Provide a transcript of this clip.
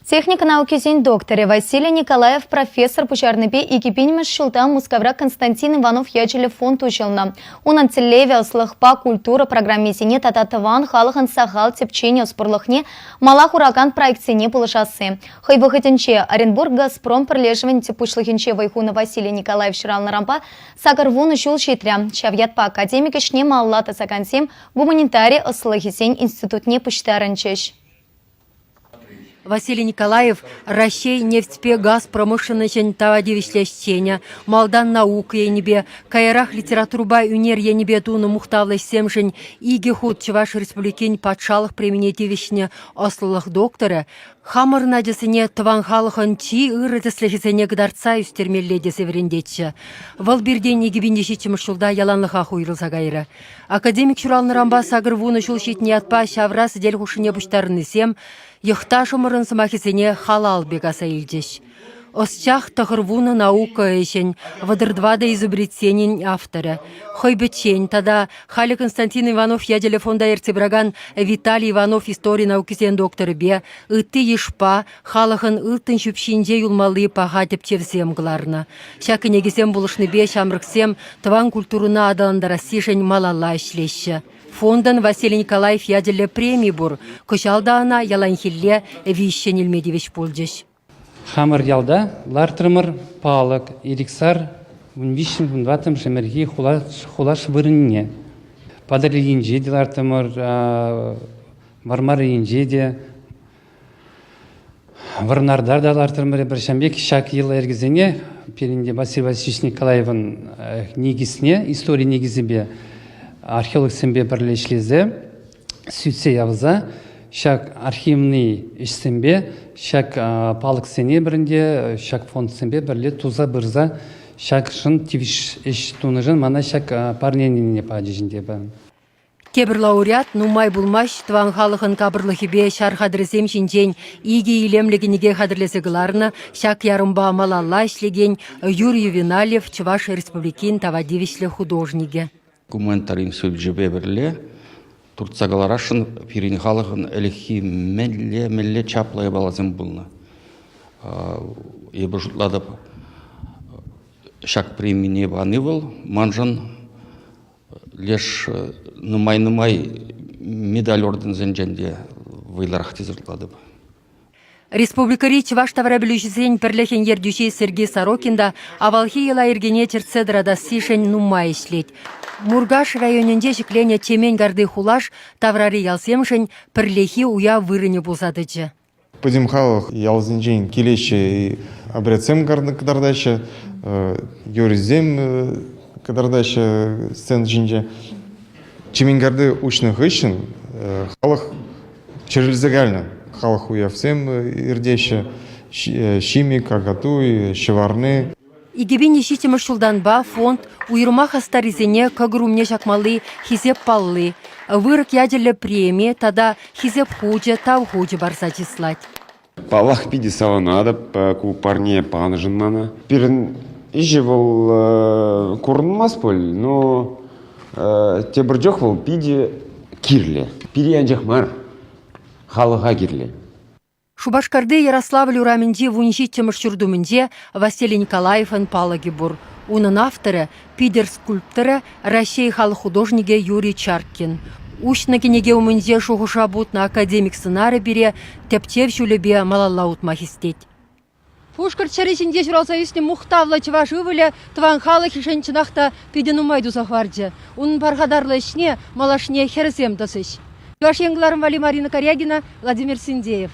Техника наукисен докторӗ Василий Николаев профессор пуҫарнипе 2000-мӗш ҫулта Мускавра Константин Иванов ячӗллӗ фонд уҫӑлнӑ. Унӑн тӗллевӗ ӑслӑхпа культура программисене тата тӑван халӑхӑн сахал тӗпченӗ ӑспурлӑхне мала хуракан проектсене пулӑшасси. Хӑй вӑхӑтӗнче Оренбург Газпром пӗрлешӗвӗн тӗп пуҫлӑхӗнче вӑй хунӑ Василий Николаев ҫуралнӑранпа 80 ҫул ҫитрӗ. Ҫав ятпа академик ӗҫне малалла тӑсакансем гуманитари ӑслӑлӑхӗсен институтне пуҫтарӑнчӗҫ. Василий Николаев Раҫҫей нефтьпе газ промышленноҫӗн тава тивӗҫлӗ ӗҫченӗ, малтан наука енӗпе, каярах литературӑпа ӳнер енӗпе тунӑ мухтавлӑ ӗҫсемшӗн икӗ хут Чӑваш Республикин патшалӑх премине тивӗҫнӗ ӑслӑлӑх докторӗ, хамӑрӑн ачасене тӑван халӑхӑн чи ырӑ тӗслӗхӗсене кӑтартса ӳстермелле тесе вӗрентетчӗ. Вӑл пиртен 2007 ҫулта яланлӑхах уйрӑлса кайрӗ. Академик ҫуралнӑранпа 80 ҫул ҫитнӗ ятпа ҫавра сӗтел хушшине пуҫтарӑннисем йӑхташӑмӑрӑн сӑмахӗсене халал пек аса илчӗҫ. Ӑсчах 90 наука ӗҫӗн, 34 изобретенин авторӗ. Хӑй пӗччен тата халӗ Константин Иванов ячӗллӗ фонда ертсе пыракан Виталий Иванов истори наукисен докторӗпе, ытти йышпа халӑхӑн ылтӑн ҫӳпҫинче юлмалли паха тӗпчевсем кӑларнӑ. Ҫак кӗнекесем пулӑшнипе ҫамрӑксем тӑван культурӑна аталантарассишӗн малалла ӗҫлеҫҫӗ. Фондӑн Василий Николаев ячӗллӗ преми пур. Кӑҫал та ӑна яланхилле виҫҫӗн илме тивӗҫ пулчӗҫ. Хамӑр ялта лартрӑмӑр палӑк Ириксар 13-мӗш, 14-мӗш ӗмӗрхи хулаш вырӑнне. Патӑрьелӗнче те лартрӑмӑр, Вӑрмар енче те. Вӑрнарта та лартрӑмӑр эпир ҫавӑн пек ҫак йӑла-йӗркесене пирӗн те Василий Васильевич Николаевӑн никӗсне, истори никӗсӗпе археологсемпе пӗрле ӗҫлесе, сӳтсе явса ҫак архивный ӗҫсемпе, ҫак палӑксене пӗринте, ҫак фондсемпе пӗрле туса пырса ҫакшӑн тивӗҫ ӗҫ тунӑшӑн мана ҫак парнене пачӗҫ ӗнтӗ эпӗ. Тепӗр лауреат нумай пулмасть тӑван халӑхӑн капӑрлӑхӗпе ҫар хатӗрӗсем ҫинчен икӗ илемлӗ кӗнеке хатӗрлесе кӑларнӑ. Ҫак ярӑмпа малалла ӗҫлекен Юрий Ювенальев Чӑваш Республикин тава тивӗҫлӗ художникӗ. Гуманитари институчӗпе пӗрле туртса кӑларасшӑн пирӗн халӑхӑн ӗлӗкхи мӗнле-мӗнле чаплӑ япаласем пулнӑ. Эпӗ шутлатӑп, ҫак премине пани вӑл маншӑн Леш нумай-нумай медаль орденсенчен те вӑйлӑрах тесе шутлатӑп. Республикӑри чӑваш таврапӗлӳҫисен пӗрлӗхӗн ертӳҫи Сергей Сорокин та авалхи йӑла-йӗркене чӗртсе тӑратассишӗн нумай ӗҫлет. Муркаш районӗнче ҫӗкленӗ Чемен карти хулаш таврари ялсемшӗн пӗрлехи уяв вырӑнӗ пулса тӑчӗ. Пӗтӗм халӑх ялсенчен килеҫҫӗ, обрядсем кӑтартаҫҫӗ, юрӑсем кӑтартаҫҫӗ сцена ҫинче. Чеменкарти уҫнӑ хыҫҫӑн халӑх чӗрӗлсе кайнӑ. Халӑх уявсем иртеҫҫӗ, ҫимӗк, акатуй, ҫӑварни. 2007 ҫултанпа фонд уйрӑмах хастаррисене кӑкӑр умне ҫакмалли хисеп палли, Вырӑк ячӗллӗ преми тата Хисеп хучӗ, Тав хучӗ парса чыслать. Паллах, питӗ савӑнатӑп ку парне панӑшӑн мана. Пирӗн ӗҫӗ вӑл курӑнмасть пуль, но тепӗр чух вӑл питӗ кирлӗ. Пире анчах мар, халӑха кирлӗ. Шупашкарти Ярославль урамӗнчи 17-мӗш ҫурт умӗнче Василий Николаевӑн палӑкӗ пур. Унӑн авторӗ, Питӗр скульпторӗ, Раҫҫей халӑх художникӗ Юрий Чаркин. Уҫнӑ кӗнеке умӗнче шухӑша путнӑ академик сӑнарӗ пире тӗпчев ҫулӗпе малалла утма хистет. Пушкӑрт ҫӗрӗ ҫинче ҫуралса ӳснӗ мухтавлӑ чӑваш ывӑлӗ тӑван халӑхӗшӗн чӑнах та питӗ нумай туса хӑварчӗ. Унӑн пархатарлӑ ӗҫне малашне хӗрсем тӑсӗҫ. Чӑваш Ен кӑларӑм валли Марина Карягина, Владимир Синдеев.